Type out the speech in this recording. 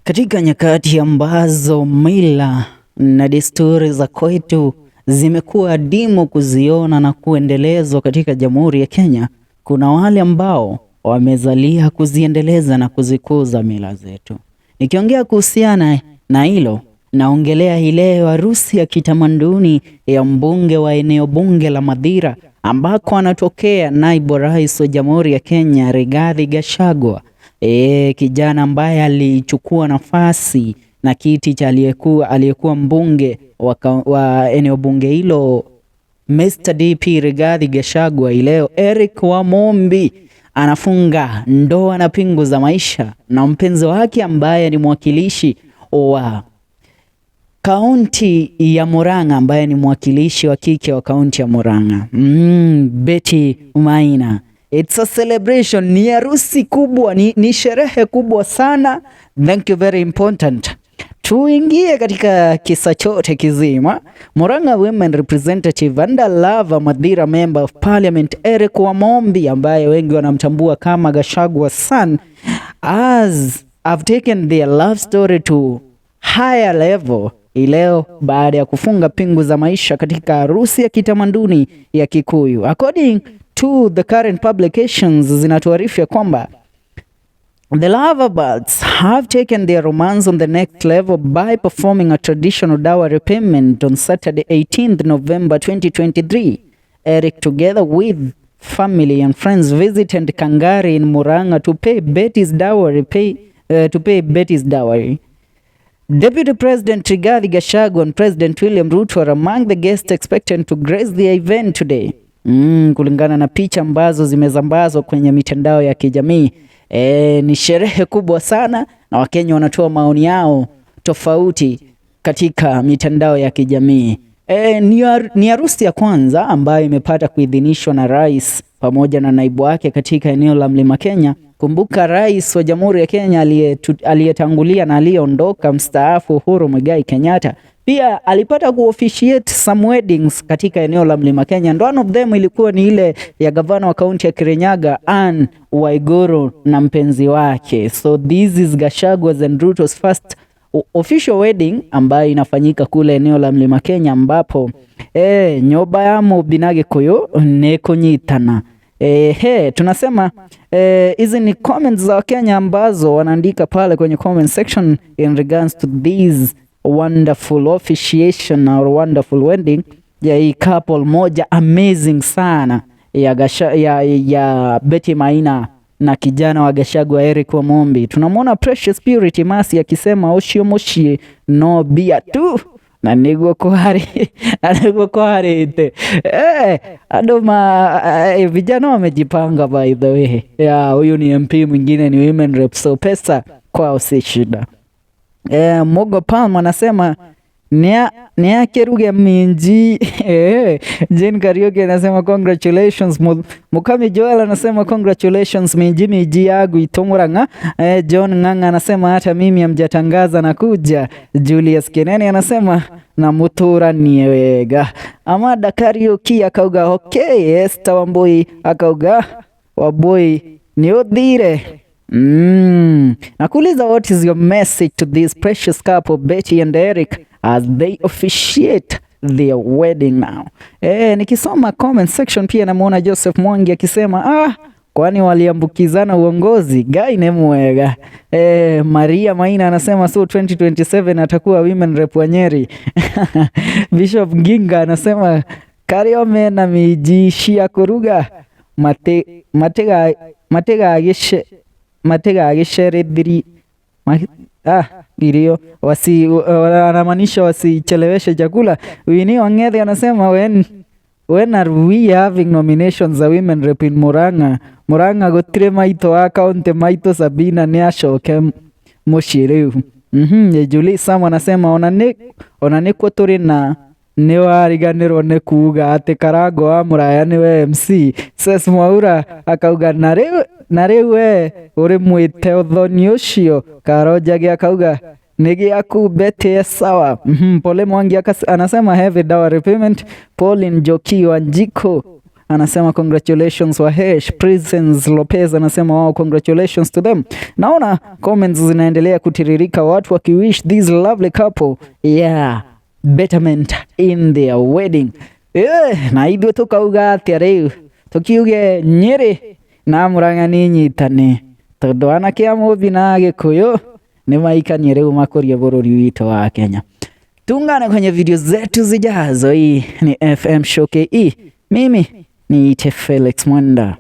Katika nyakati ambazo mila na desturi za kwetu zimekuwa adimu kuziona na kuendelezwa katika Jamhuri ya Kenya, kuna wale ambao wamezalia kuziendeleza na kuzikuza mila zetu. Nikiongea kuhusiana na hilo, naongelea ile harusi ya kitamaduni ya mbunge wa eneo bunge la Mathira ambako anatokea naibu rais wa Jamhuri ya Kenya Rigathi Gachagua. Kijana ambaye alichukua nafasi na kiti cha aliyekuwa mbunge wa eneo bunge hilo Mr. DP Rigathi Gachagua. Leo Eric Wamumbi anafunga ndoa na pingu za maisha na mpenzi wake ambaye ni mwakilishi wa kaunti ya Murang'a, ambaye ni mwakilishi wa kike wa kaunti ya Murang'a, Betty Maina. It's a celebration, ni harusi kubwa, ni sherehe kubwa sana. Thank you, very important. Tuingie katika kisa chote kizima. Murang'a Women Representative and Lava Mathira Member of Parliament Eric Wamumbi, ambaye wengi wanamtambua kama Gachagua son, as have taken their love story to higher level leo baada ya kufunga pingu za maisha katika harusi ya kitamaduni ya Kikuyu. According to the current publications, zinatuarifu ya kwamba the lovebirds have taken their romance on the next level by performing a traditional dowry payment on Saturday, 18th November 2023. Eric, together with family and friends, visited Kangari in Murang'a to pay Betty's dowry. Deputy President Rigathi Gachagua and President William Ruto are among the guests expected to grace the event today. Kulingana na picha ambazo zimesambazwa kwenye mitandao ya kijamii. Ni sherehe kubwa sana na Wakenya wanatoa maoni yao tofauti katika mitandao ya kijamii. Ni harusi ya kwanza ambayo imepata kuidhinishwa na rais pamoja na naibu wake katika eneo la Mlima Kenya. Kumbuka rais wa Jamhuri ya Kenya aliyetangulia na aliyeondoka mstaafu Uhuru Muigai Kenyatta pia alipata kuofficiate some weddings katika eneo la Mlima Kenya, and one of them ilikuwa ni ile ya gavana wa kaunti ya Kirinyaga Anne Waiguru na mpenzi wake. So this is Gachagua's and Ruto's first official wedding ambayo inafanyika kule eneo la Mlima Kenya, ambapo nyoba ya Mumbi na Gikuyu ni kunyitana. He, tunasema hizi ni comments za Wakenya ambazo wanaandika pale kwenye comment section in regards to this wonderful officiation or wonderful wedding ya hii couple moja amazing sana ya Betty Maina na kijana wa Gachagua Eric Wamumbi. Tunamwona Precious Purity Masi akisema ucio muciĩ no mbia tu na niguo kwari na niguo kwarĩte. Andũ ma vijana wamejipanga, by the way. Yeah, huyu ni MP, mwingine ni women rep, so pesa kwao si shida. Mogo Palm anasema niakeruge minji. Jane Kariuki anasema congratulations. Mukami Joel anasema congratulations, minji miji yagu itomuranga. John Ng'ang'a anasema hata mimi hamjatangaza na kuja. Julius Keneni anasema na muturanie wega. Amada Kariuki akauga okay. Esther Wambui akauga Wambui ni uthire. Nakuuliza, what is your message to this precious couple, Betty and Eric, as they officiate their wedding now? Nikisoma comment section pia namuona Joseph Mwangi akisema, "Ah, kwani waliambukizana uongozi Ngai nĩ mwega." Maria Maina anasema so 2027 atakuwa women rep wa Nyeri. Bishop Nginga anasema kario mena miji cia kuruga matigagĩcerithĩri irio wasi, anamaanisha wasicheleweshe chakula. Winnie Wang'ethe anasema when are we having nominations za women rep in Murang'a? Murang'a gũtirĩ maitũ wa kaunti, maitũ Sabina nĩ acoke mũciĩ rĩu. Julie Sam anasema ona nĩkuo tũrĩ na nĩwariganĩrwo nĩ kuga atĩ Karango wa Mũraya nĩwe MC. Ses Mwaura akauga na rĩu we ũrĩ mwĩte ũthoni ũcio. Karonjage akauga nĩ gĩaku Betty e sawa. Pole Mwangi anasema heavy dowry payment. Pauline Njoki Wanjiko anasema anasema congratulations Wahesh. Princess Lopez anasema wow, congratulations to them. Naona comments zinaendelea kutiririka, watu wakiwish this lovely couple, yeah, betterment in their wedding. Na ithuĩ tukauga atĩa rĩu? Tukiuge Nyĩrĩ na Murang'a nĩ nyitane, tondũ anake a Mũmbi na Gĩkũyũ nĩ maikanie rĩu makũrie bũrũri witũ wa Kenya. Tuungane kwenye video zetu zijazo. Hii ni FM Show KE. Mimi niite Felix Mwenda.